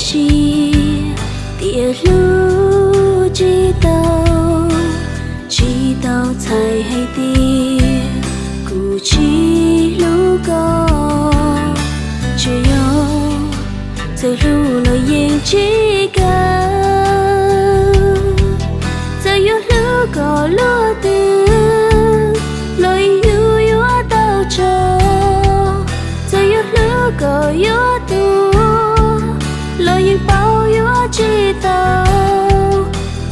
Tsis tias hlub tsis tau, tsis tau txhais hais tias kuv tsis hlub koj. Tsuas yog txawm hlub los yeej tsis kawg, txawm yuav hlub kom luaj twg los yus yuav tau tso, txawm yuav hlub kom yuav tuag los yeej paub yuav tsis tau,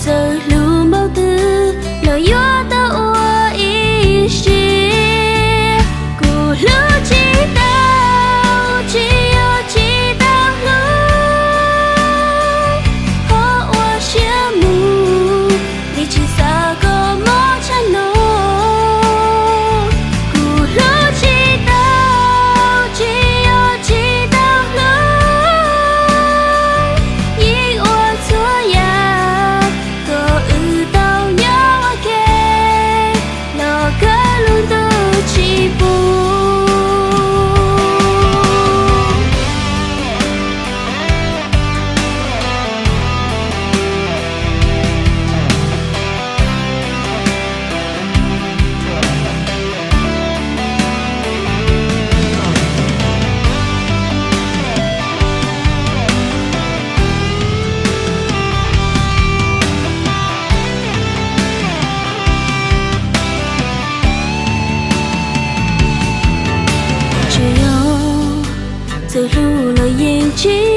txawm hlub npaum twg los yuav tau ua ib siab. Kuv hlub tsis tau, tsis yog tsis tau hlub, ho ua siab mus li tsis xav kom mob tshaj no. Kuv hlub tsis tau, tsis yog tsis tau hlub, yeej ua txhua yam kom wb tau nyob ua ke los kawg lub ntuj tsis pub. Tsuas yog txawm hlub los yeej tsis